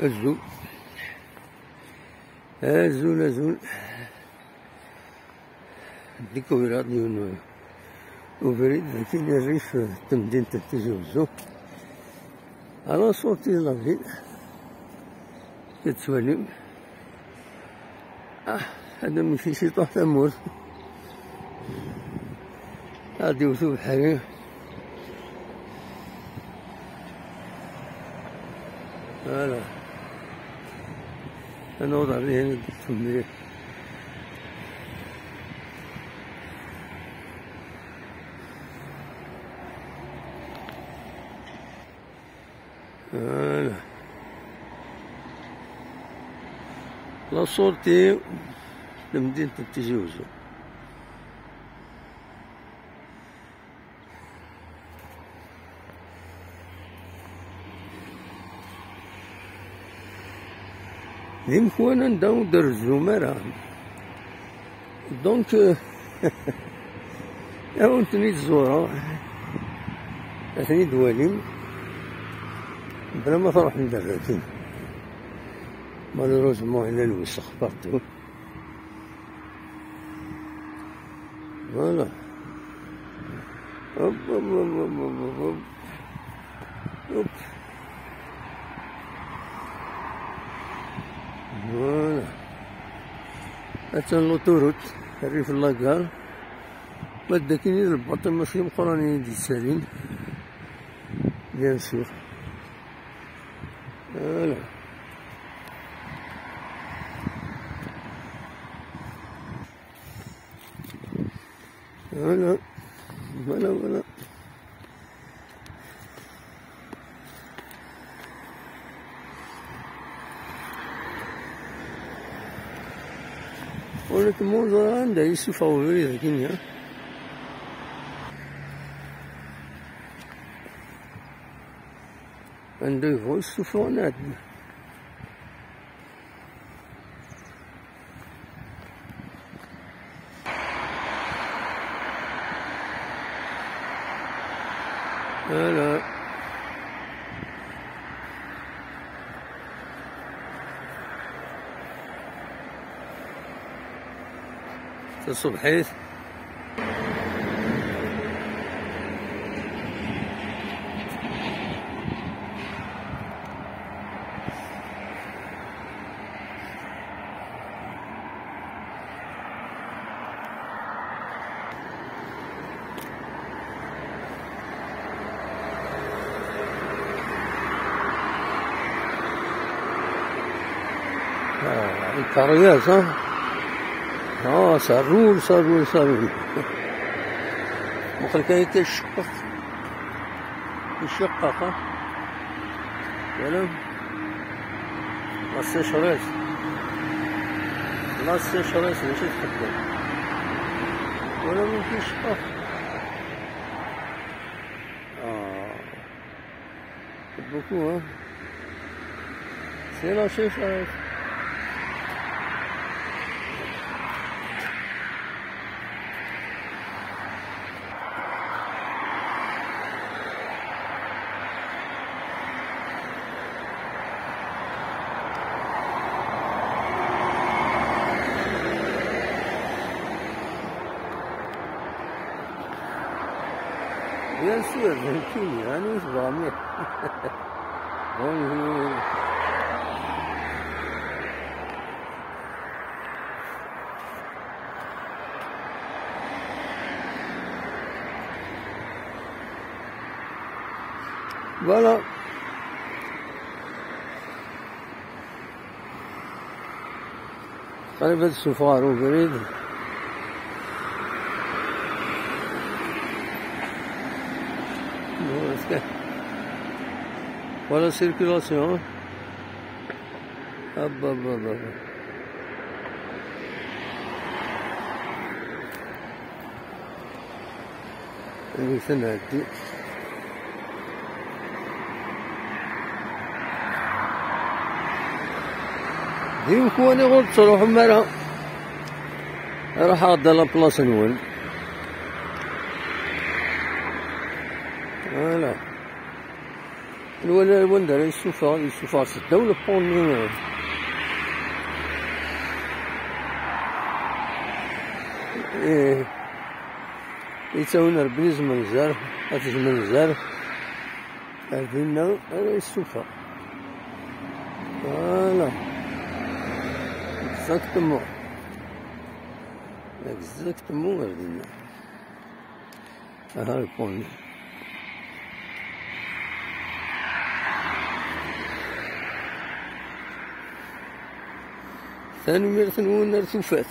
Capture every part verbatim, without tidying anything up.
Azul. Azul, azul. Découvert yiwen ubrid deg rrif n temdint n Tizi Wezzu. Alors, sorti de la ville. Tettwalim. Ah, ad amek i ciṭuḥ tamurt. Ad iwet ubeḥri. Voilà. Ad naweḍ ar dihin deg tfemli. Voilà. La sortie de Medinat Tizi Wezzu. D imekwan anda ur d-rezzum ara. Donc, euh, ad wen-ten-id-ẓureɣ, ad ten-id-twalim, bla ma truḥem d abakin. Malheureusement, yella lwessex partout. Voilà. Hop, hop, hop. Hop. Voilà. Attan l'autoroute, rrif n la gare. Ma d akken i d lbaṭel, mačči d imeqqranen i d-yettalin. Bien sûr. Voilà. Voilà. Voilà, voilà. Ula d tmuẓra anda yessufeɣ ubrid akkenni, ha? Anda yebɣu yessufeɣ, nɛeddi. Voilà. Taṣebḥit. Ah, les carrières, hein. Ah, ça roule, ça roule, ça roule. Muqel kan akka icceqqeq. Icceqqeq, ha. Voilà. La sécheresse. La sécheresse, mačči txeddem. Voilà, mačči icceqqeq. Ah. C'est beaucoup, hein. C'est la sécheresse. Bien sûr, d nekkini, anwa i tebɣam? Bonjour. Voilà. Qrib ad ssufɣeɣ ɣer ubrid. Voilà, circulation. Hop, hop, hop, hop. Amek ad nɛeddi? D imekwan ur tettruḥum ara. Ruḥeɣ-d à la place-nwen. Voilà. Nwala wanda ara yessufeɣ, yessufeɣ s ddaw lepont-nni. Ih. Yettawin Rebbi zmenzer, ad tezmenzer. Ar dinna ara yessufeɣ. Voilà. Exactement. Exactement ar dinna. Aha, lepont-nni. Tanemmirt-nwen ar tufat.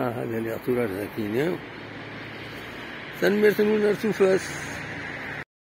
Aha, ad aliɣ tura ar dakini. Tanemmirt-nwen ar tufat.